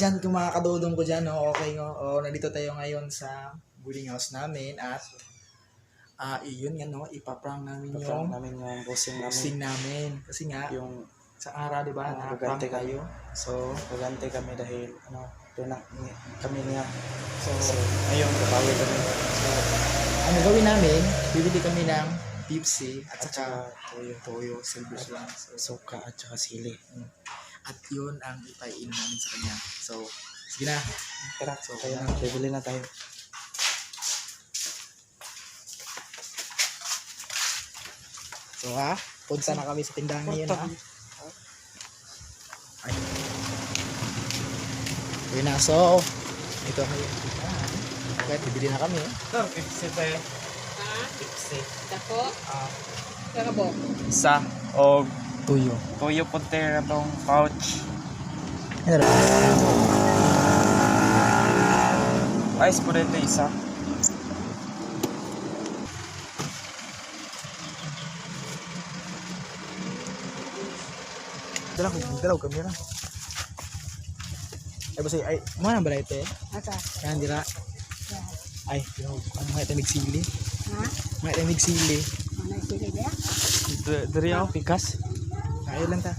dyan, kung mga kadudong ko dyan, no? Okay, no? Nandito tayo ngayon sa boarding house namin at iyon nga, no? Ipaprank namin yung bossing namin. Kasi nga, yung sa araw, di ba, nakaprank tayo. So, gagante kami dahil kami niya. So ngayon babawi kami. So ano gawin namin? Bibili kami ng Pepsi at at saka saka toyo, silver swan. suka at saka sili. At yun ang ipain namin sa kanya. So, sige na. Tara, So, kaya bibili na tayo. So punta na kami sa tindahan ngayon ha. Ay. Yun na, so ito ngayon. Okay, bibili na kami. Sir, Pepsi pa eh. Ha? Pepsi. Dako? Kakabo? Isa o Tuyo. tuyo puntera tong pouch. Ice po rin isa. Dalaw kami na. Ay basi ay mana ba ito? Asa? Kan dira. Ay, ang may tamig sili. Ha? May tamig sili. Mana sili dia? Dari ako pikas. Ay lang ta.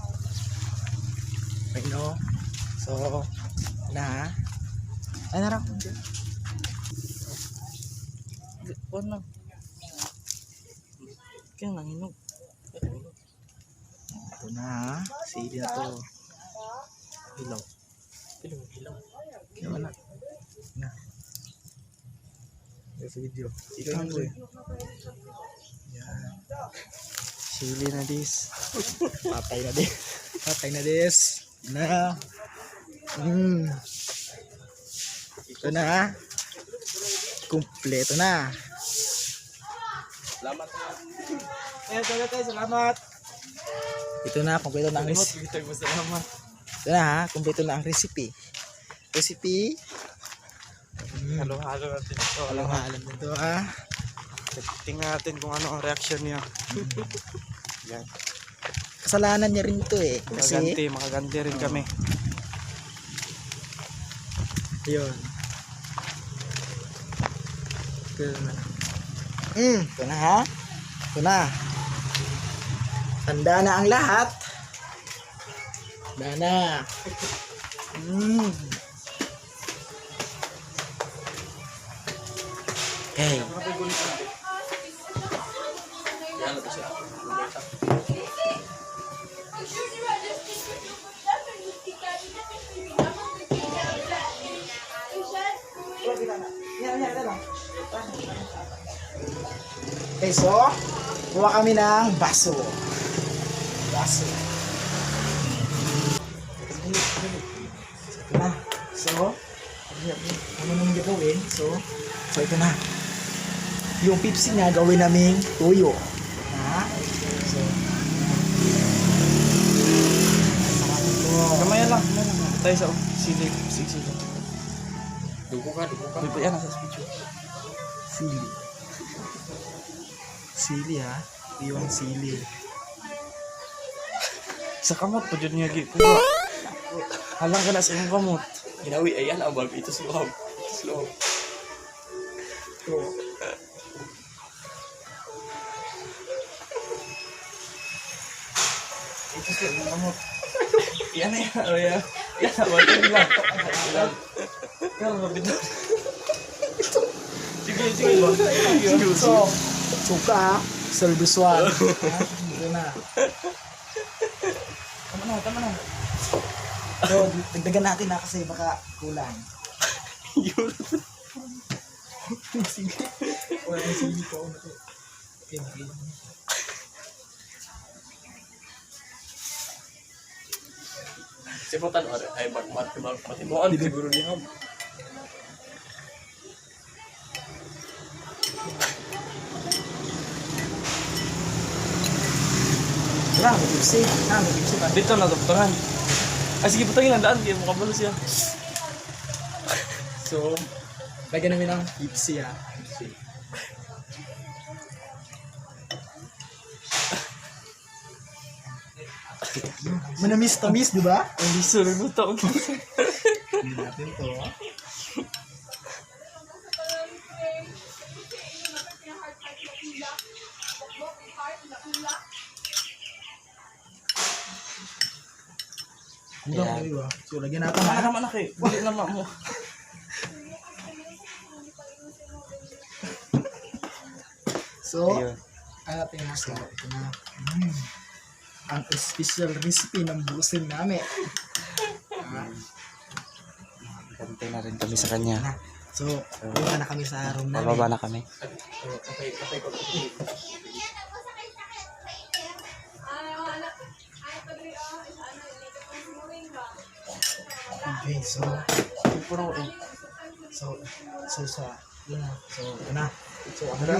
Ay no. So na. Ay nara. Wala. Kaya nang inog. Ito na. Sili na to. Hilaw. Hilaw. Kaya na. Na. Sa video. Ikaw yung boy. Yan. Sili na dis. Patay na dis. Patay na dis. Na. Ito na. Kumpleto na. Salamat. Salamat. Ito na, kumpleto na ang recipe. Salamat. Ito na ha, kumpleto na ang recipe. Halo-halo natin ito. Walang maalam na ito ha. Tingnan natin kung ano ang reaction niya. Yan. Kasalanan niya rin ito eh. Kasi, Makaganti rin kami. yun. Ito na ha. Ito na. Tanda na ang lahat. Tanda na. Okay. Okay, so kuha kami ng baso. Baso. Ito na. So, ano nang gagawin? So ito na. Yung Pepsi nga gawin naming tuyo. Na. So, sarap ito. Kamaya lang. Tayo sa sili. Sili. Dugo ka. Dito yan nasa video. Sili. Sili ha. Yung sili. Sa kamot po dyan niya kuha. Halang ka na sa iyong kamot. Ginawi, ayan ang bulb. Ito slow. Slow. Ito. Ito sa iyong kamot. Yan na yan. Oh, yan. Yan ang bulb. Yan lang. Kaya mabit na. Sige. So, suka ha. Silver swan. Ito na. Tama na. So, dagdagan natin na kasi baka kulang. Yun. Sige. Wala na sili ko. Okay. Siputan o ay matimoan siguro niya. Wala, may Pepsi. May Pepsi pa. Dito na doktoran. Ay sige putangin ang daan. Kaya makabalo siya. So, lagyan namin ng Pepsi ha. Manamis-tamis, di ba? Hindi sure mo tao. Hindi natin to. Ang Yan. dami ba? So, lagyan natin Tama ha. naman ako eh. Dili naman mo. So, Ayun. ating nasa ito na. Ang special recipe ng busin namin. Gante na rin kami sa kanya. So, pumunta na kami sa room namin. Bababa na kami. Okay, so, Puro eh. yun na. So, ito na. So, ano na?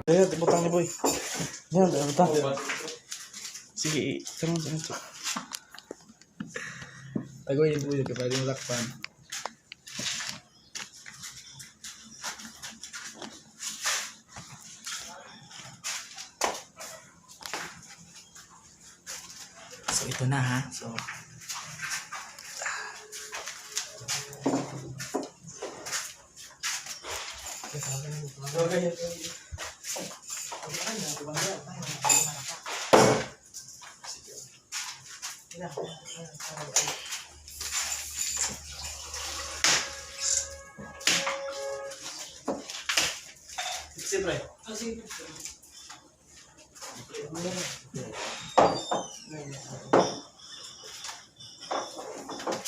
Ayun, butang ni boy. Yan, butang. Sige, tanong sa ito. Tagoy yung buyo kapag yung lakpan. So, ito na ha. So, Siyempre.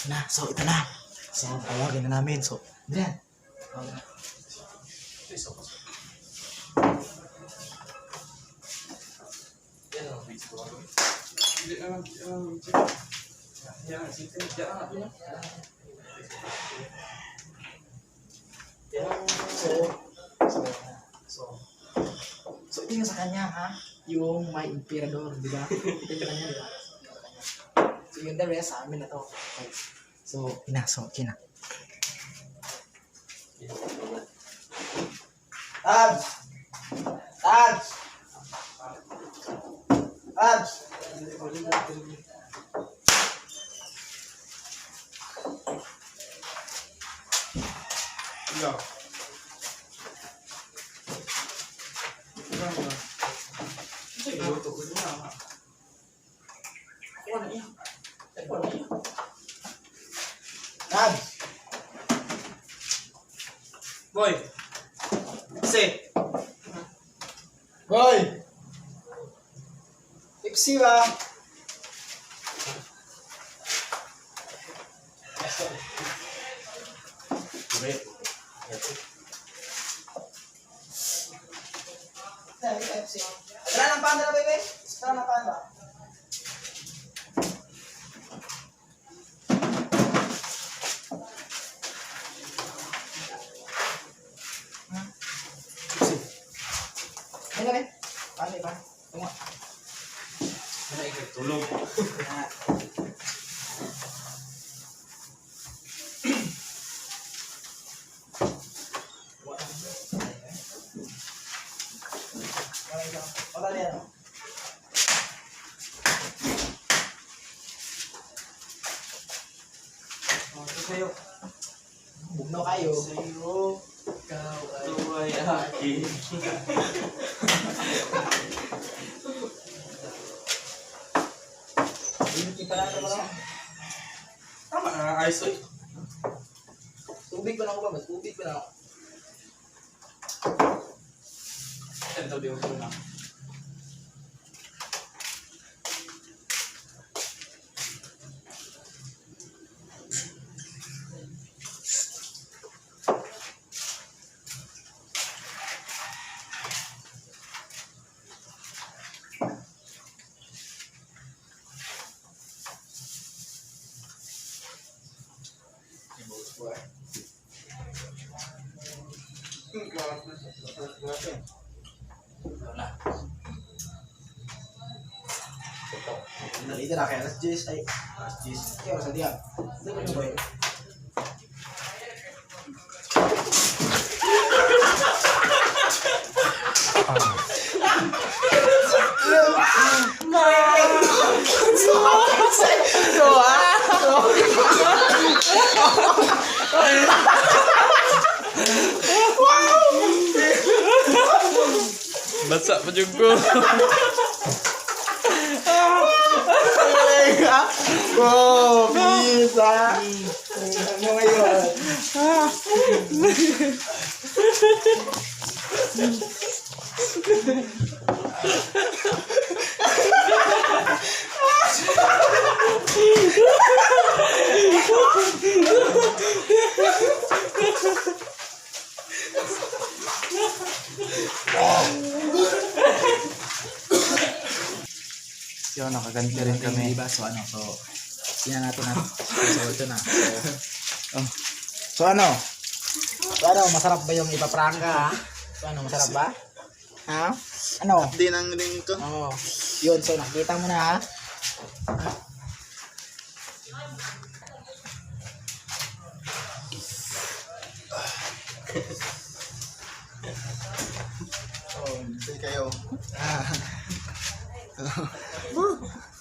na. So, ito na. So, tawagin na namin. So, yan. So, ito yung sa kanya, ha? Yung may emperador, di ba? Ito yung kanya, di ba? So, yung the rest, sa amin na to. Okay. So, kina. Tabs! Tabs! Tabs! Tabs! Boy. Kasi. Boy! Ipsi ba? Tara ng panda na, bebe. Tara ng panda. Ano na, paano ba? Tunga. Tulog. Wala yan. Sa'yo. Bugno kayo. Sa'yo. Ikaw ay... Tuway akin. Hindi pa lang naman ako. Tama na, ayos eh. Tubig pa lang ako ba? Mas tubig pa lang ako. Ito, di ko na. Dito na kaya alas 10 ay alas 10. Kaya sa diyan. Dito na boy. Basa pa jud ko. Oh, bisa. Ano ngayon? Yun, nakaganti rin kami. Diba? So ano, so tingnan natin na. So ito na. So ano? So ano, masarap ba yung ipaprangka ha? So ano, masarap ba? Ha? Ano? Di nang ring ko. Oo. Yun, so nakita mo na ha? Hindi kayo.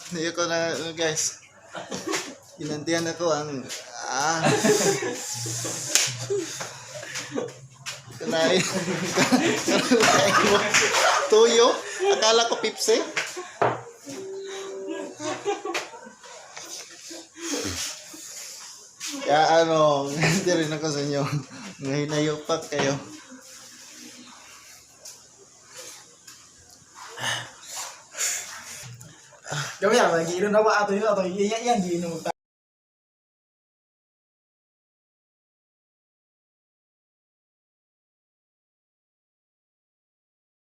Hindi ko na, guys. Inantihan ako ang... Kanain. Kanain mo. Tuyo. Akala ko pipsi. Kaya ano, hindi rin ako sa inyo. Ngayon na yupak kayo. Gawin yan, giinom na ba ato yun? Ato, yan, giinom mo.